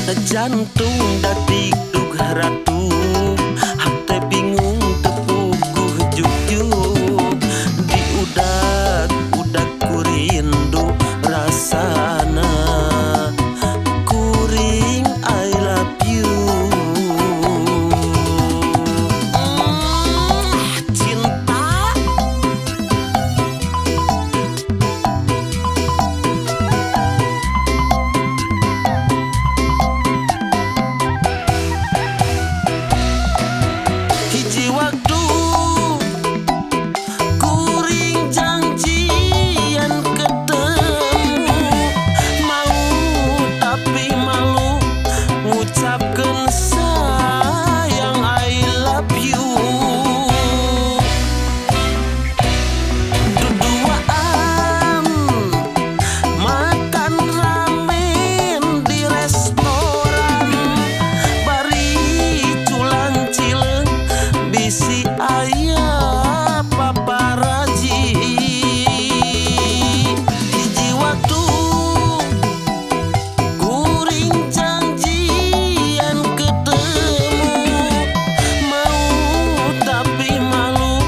Jantung datikdug ratu, hate bingung tepuguh juk-juk. Di udak-udak ku rindu rasana, kuring I love you. Cinta. Hiji waktu kuring janjian ketemu, mau tapi malu ngucapkeun sayang I love you. Duduaan makan ramen di restoran, bari culang cileung bisi aya paparaji. Hiji waktu kuring janjian ketemu, mau tapi malu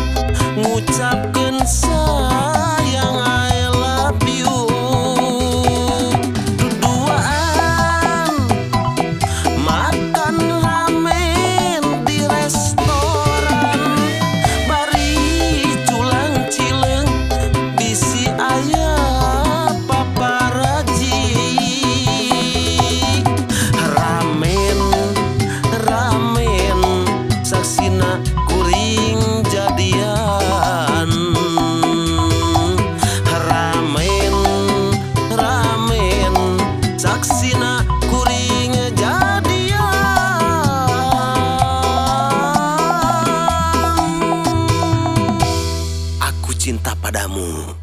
ngucapkeun sayang I love you. Duduaan makan ramen di restoran, bari culang cileung bisi aya paparaji. Ramen ramen saksina kuring jadian. Ramen ramen saksina kuring jadian. Aku cinta padamu.